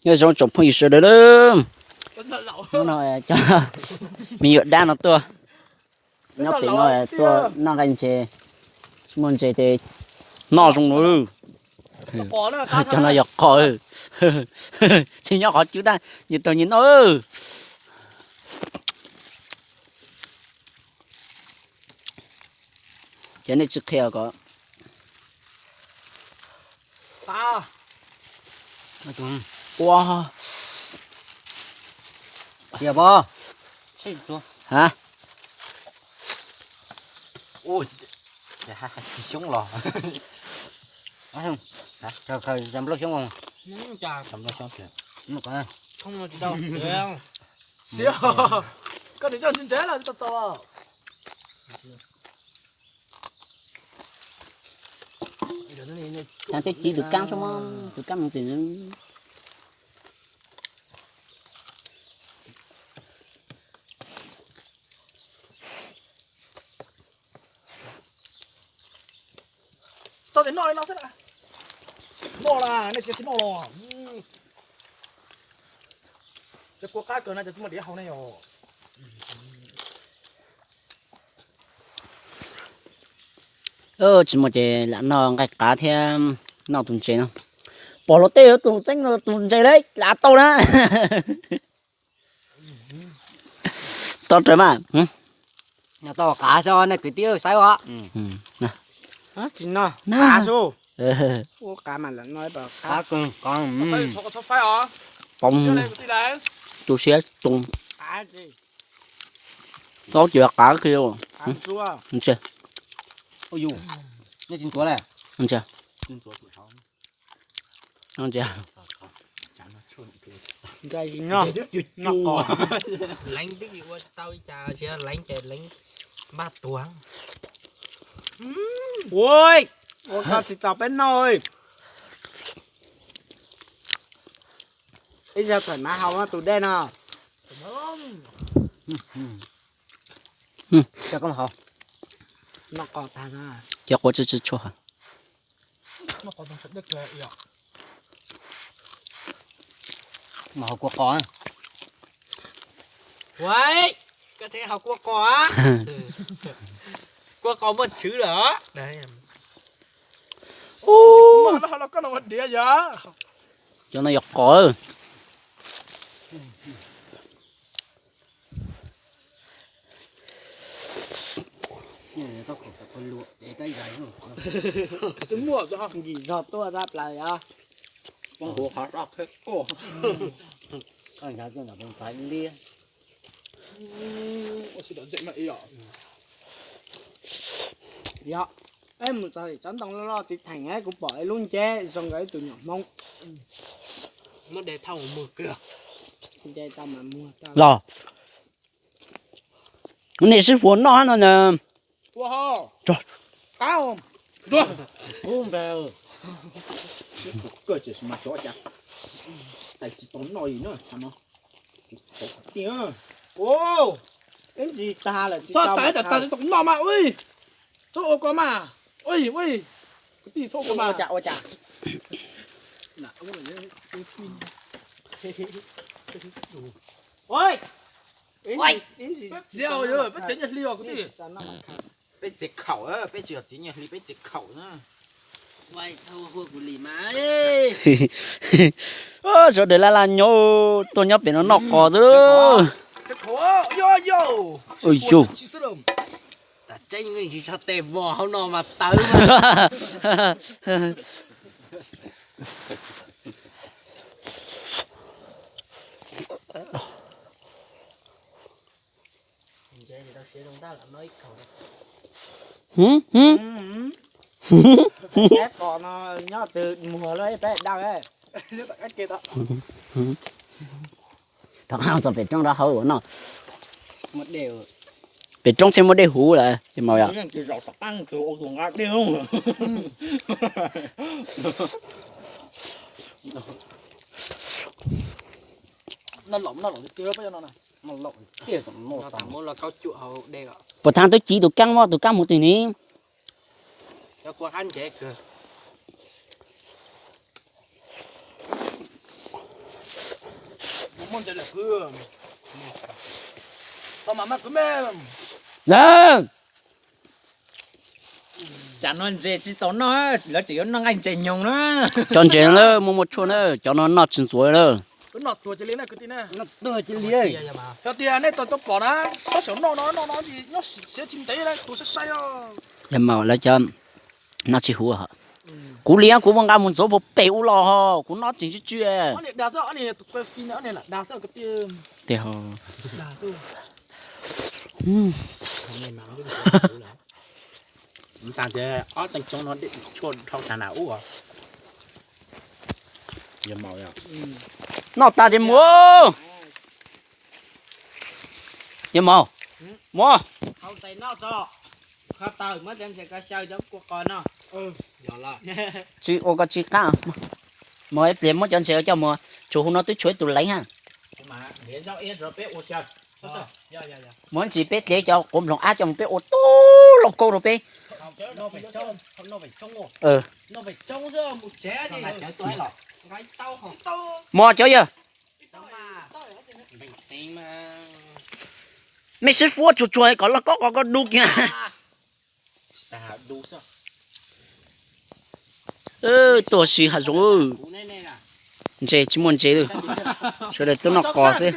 Nyob zoo tsoom phooj ywg sawv daws na, hnub no cov me nyuam dab no tuaj, nyob pem no tuaj noj nqaij ntses, tsis muaj ntses ces noj zoo no. Cov no yog qos, tsis nyob qhov cub tab nyias taug nyias noj. Ces nej tsis qhia kom ua. Tias pom. Ha. Tsis xyoob los. Nplooj xyoob, nplooj xyoob. Siab, koj niam coj ntses ntses lawm tau tau. Twb ci tus kab, tus kab mus tim. Tsis tau tias noj li no xwb na. Noj las, nej tsis noj los. Cov kua qab kawg na, cov tsis muaj diav haus ne yom. Tsis muaj ces lam noj nqaij qav thiab noj tus ntses no. Pom luag tej tus txeeb tus ntses lawm lav tau na. Tau raws mas. Noj tau qav xwb nej kwv tij saib os. Tsis noj qav xwb. Ua qav mas lam noj ib qab. Pom tu siab tu. Tau ces qav khi. Ntsia. Ntsia. Leev twb ua tsis tau li cas, leev ces leev npaj tuag. Ua, ua ko tsis txaus peb noj. Ib zaug thaum nav haus tus dej no. Noj qos tag na. Cov quav tsis tsis tshua. Mas haus kua qos. Koj tseem haus kua qos a? Kua qos muaj tshwv lawm. Cov no yog qos. Nkim zog tuaj rab plaws os. Yog peb mus txog tim tsob ntoo loj loj tiv theem kuv pom ib lub nceb zoo nkaus ib tug nyuam Hmoob. Muab de thauj mus muag kiag. Nce tau mas muag tau. Los. Nej sib fua noj no na. Ib ntsis tag lawm tsis tau noj mas ui. Txhob ua ko mas. Ui, ui. Kwv tij txhob ua ko mas. Ua cas ua cas. Peb txiv, peb txiv nyiaj hli os kwv tij. Peb txiv khaum, peb tsis yog txiv nyiaj hli, peb txiv khaum na. Sawv daws laj laj nyob tuaj nyob pem no noj qos xwb. Ua yus. Tsis tso tes vos hauv no mas tawv. Qos no nyob twg muag lawm peb dawb. Rov qab txog pem roob rau hauv ua no. Pem roob thiaj muaj dej huv lawm ces mas yom. Puas thaum twb ci tus kab, tus kab mus twg ni? Cov kua qab ntsev kawg. Muaj ntses lawm kwv. Tau mas mas kwv me. Tsam no ntses tsis txaus noj, lawv tseem yuav noj nqaij ntses nyoos na. Cov ntses na, muaj muaj tshuaj na, cov no noj tsis ntxuav na. Cov tias nej tau tau pom na, txhob xyaum noj no, noj no tsis nyob siav tsis ntev na, tus sai sai os. Yog mas lawv cov noj tsis huv. Kuv li kuv muaj nqa mus ntxuav puag pem ub los ho, kuv noj tseem tsw tsw. Tiag ho. Xav tias ob teev tshooj no tshuaj dhau tag na ub. Noj tas ces mus. Yog mas, mus. Tsis ua koj tsis qab. Mus ib pliag muab cov ntses coj mus, tshuav hauv no twb tshuav ib tug leev ha. Mus ntsis peb dlev cov quav nploog ab coj mus peb ua tub lauj kaub rau peb. Mus cov yawg. Mej sib fuab tsuag tsuag kom lauj kaub qhov ko dub kiag. Tuaj si hav zoov, ntses tsis muaj ntses li. Sawv daws tuaj noj qos xwb.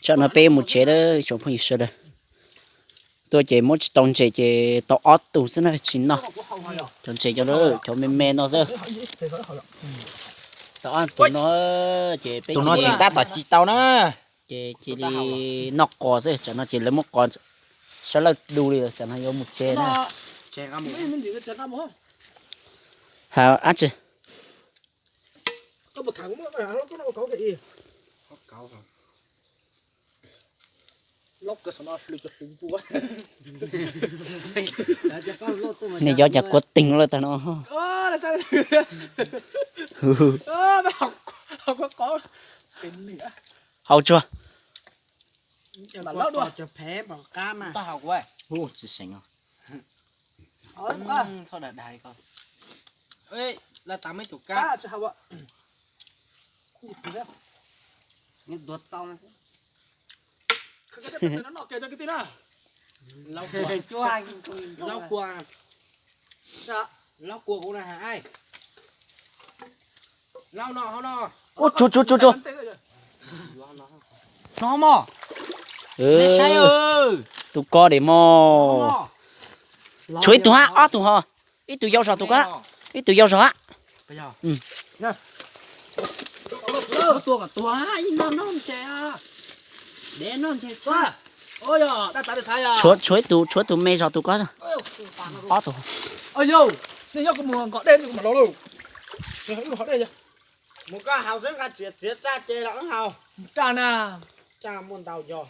Tsam no peb mus tsev lawm tsoom phooj ywg sawv daws. Tuaj ces muab tsis tau ntses ces tau ob tug xwb na tsis noj. Cov ntses cov, cov me me no xwb. Tau ob tug no ces peb tus no tseem tab tom ci tau na. Ces cia li noj qos xwb, tsam no ces lawv muab qos sab lawj du li lawm, tsam no yuav mus tsev na. Ha, ab tsi. Nej cov cas kuav teeg lawm tag no. Haus tsuag. Laub kua, laub kua kuv na. Laub no, hauv no. Ub, tsuag tsuag tsuag tsuag. No mog. Nej saib, tus ko dam mog. Tshuav ib tug hab, ob tug ho. Ib tug yau zog tus ko, ib tug yau zog hab. Tua kom tuag, ib no noj ntses, dev noj ntses tshaj. Tshuav, tshuav ib tug, tshuav ib tug me zog tus ko. Ob tug. Nej nyob kuv mus nqos dej, kuv mam los lauj. Mus koj haus xwb, nqa txiav txiav tsaj ces los wb haus. Tsaj na, tsaj muaj ntau yog.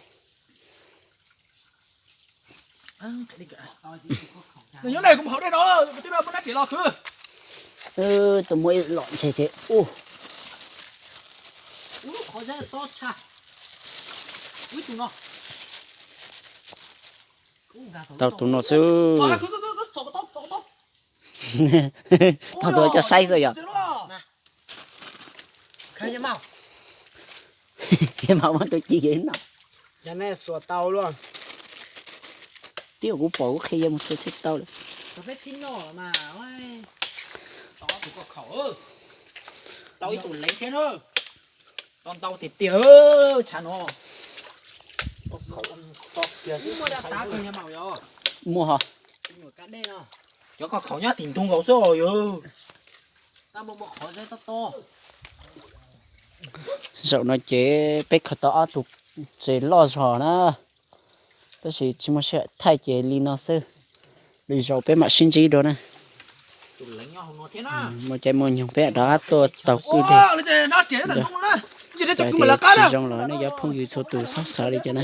Nws nyob ne, kuv mus haus dej no, kwv tij muab nab riam los khwv. Tus muaj ib lom ntses ces ub. Tau tus no xwb. Tau tus coj saib xwb yom. Yog mas muab tus ci no. Yog nej xuas tau luaj. Twb kuv pom kuv qhia yog mus xuas txhij tau lawm. Tau ib tug leev thiab na. Tau ntau tiag tiag tshav no. Muaj ho. Cov koj khaum nyob tim ntug nkaus xwb os yog. Zaum no ces peb khaws tau ob tug ntses loj zog na, tab sis tsis muaj sij hawm thaij ces li no xwb. Lwm zaus peb mam sib ntsib dua na. Muaj caij muaj nyoog peb rov qab tuaj taug kwj deg. Txawm tias tsis zoo los nej cov phooj ywg txhua tus txhob xav li cas na.